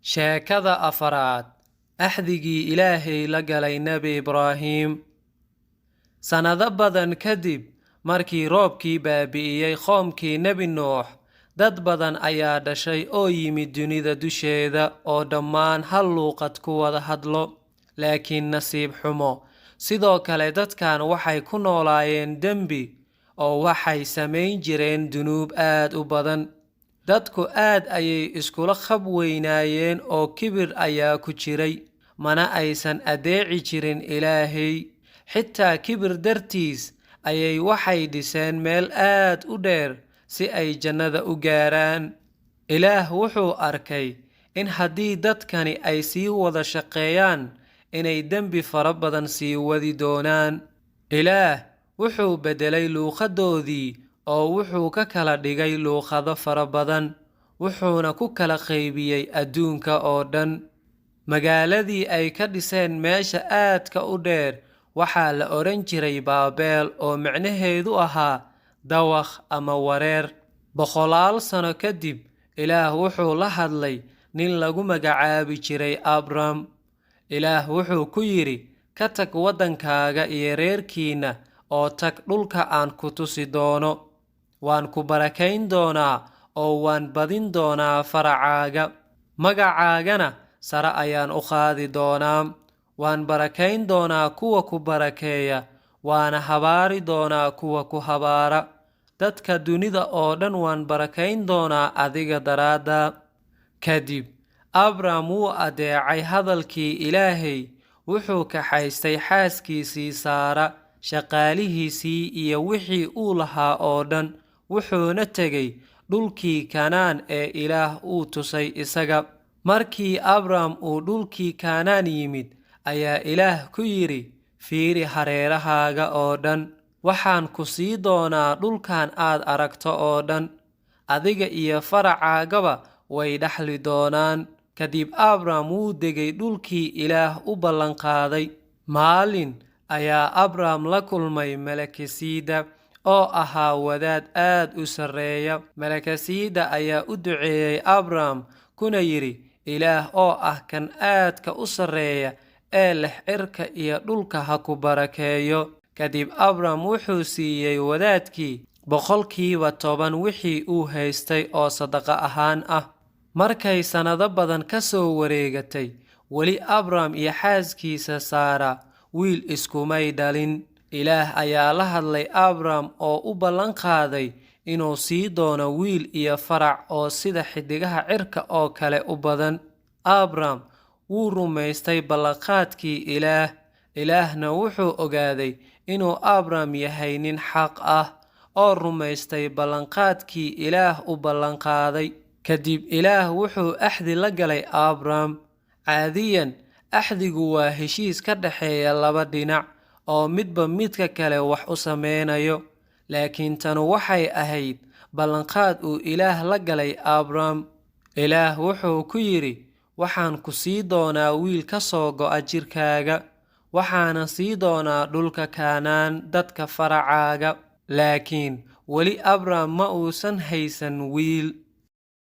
Sheekada afaraad: Axdigii Ilaahay la galay Nebi Ibraahim. Sannado badan kadib markii roobkii baabi'iyey qoomkii Nebi Nuux, dad badan ayaa dhashay oo yimid dunida dusheeda oo dhammaan hal luuqad ku wada hadlo. Laakiin nasiib xumo, sidoo kale dadkan waxay ku noolaayeen dembi oo waxay samayn jireen dunuub aad u badan. Dadku aad ayay iskula qab weynaayeen oo kibir ayaa ku jiray, mana aysan adeeci jirin Ilaahay. Xitaa kibir dartiis ayay waxay dhiseen meel aad u dheer si ay jannada u gaaraan. Ilaah wuxuu arkay in haddii dadkani ay sii wada shaqeeyaan, inay dembi fara badan sii wadi doonaan. Ilaah wuxuu beddelay luuqaddoodii oo wuxuu ka kala dhigay luuqado fara badan, wuxuuna ku kala qaybiyey adduunka oo dhan. Magaaladii ay ka dhiseen meesha aadka u dheer waxaa la odhan jiray Baabel, oo micnaheedu ahaa dawakh ama wareer. Boqolaal sano kadib, Ilaah wuxuu la hadlay nin lagu magacaabi jiray Abram. Ilaah wuxuu ku yidhi, "Ka tag waddankaaga iyo reerkiinna oo tag dhulka aan ku tusi doono. Waan ku barakayn doonaa oo waan badin doonaa faracaaga, magacaagana sare ayaan u qaadi doonaa. Waan barakayn doonaa kuwa ku barakeeya, waana habaari doonaa kuwa ku habaara. Dadka dunida oo dhan waan barakayn doonaa adiga daraaddaa." Kadib Abram wuu adeecay hadalkii Ilaahay. Wuxuu kaxaystay xaaskiisii Saara, shaqaalihiisii iyo wixii uu lahaa oo dhan, wuxuuna tegey dhulkii Kanaan ee Ilaah uu tusay isaga. Markii Abram uu dhulkii Kanaan yimid, ayaa Ilaah ku yidhi, "Fiiri hareerahaaga oo dhan. Waxaan ku sii doonaa dhulkan aad aragto oo dhan. Adiga iyo faracaagaba way dhaxli doonaan." Kadib Abram wuu degay dhulkii Ilaah u ballanqaaday. Maalin ayaa Abram la kulmay Melkisedek oo ahaa wadaad aad u sarreeya. Melkisedek ayaa u duceeyey Abram kuna yidhi, "Ilaah oo ah kan aadka u sarreeya ee leh cirka iyo dhulka ha ku barakeeyo." Kadib Abram wuxuu siiyey wadaadkii 10% wixii uu haystay oo sadaqo ahaan ah. Markay sannado badan ka soo wareegatay, weli Abram iyo xaaskiisa Saara wiil iskumay dhalin. Ilaah ayaa la hadlay Abram oo u ballan qaaday inuu sii doono wiil iyo farac oo sida xiddigaha cirka oo kale u badan. Abram wuu rumaystay ballanqaadkii Ilaah. Ilaahna wuxuu ogaaday inuu Abram yahay nin xaq ah oo rumaystay ballanqaadkii Ilaah u ballanqaaday. Kadib Ilaah wuxuu axdi la galay Abram. Caadiyan, axdigu waa heshiis ka dhexeeya laba dhinac oo midba midka kale wax u sameynayo. Laakiin tanu waxay ahayd ballanqaad uu Ilaah la galay Abram. Ilaah wuxuu ku yidhi, "Waxaan ku sii doonaa wiil ka soo go'a jirkaaga, waxaana sii doonaa dhulka Kanaan dadka faracaaga." Laakiin weli Abram ma uusan haysan wiil.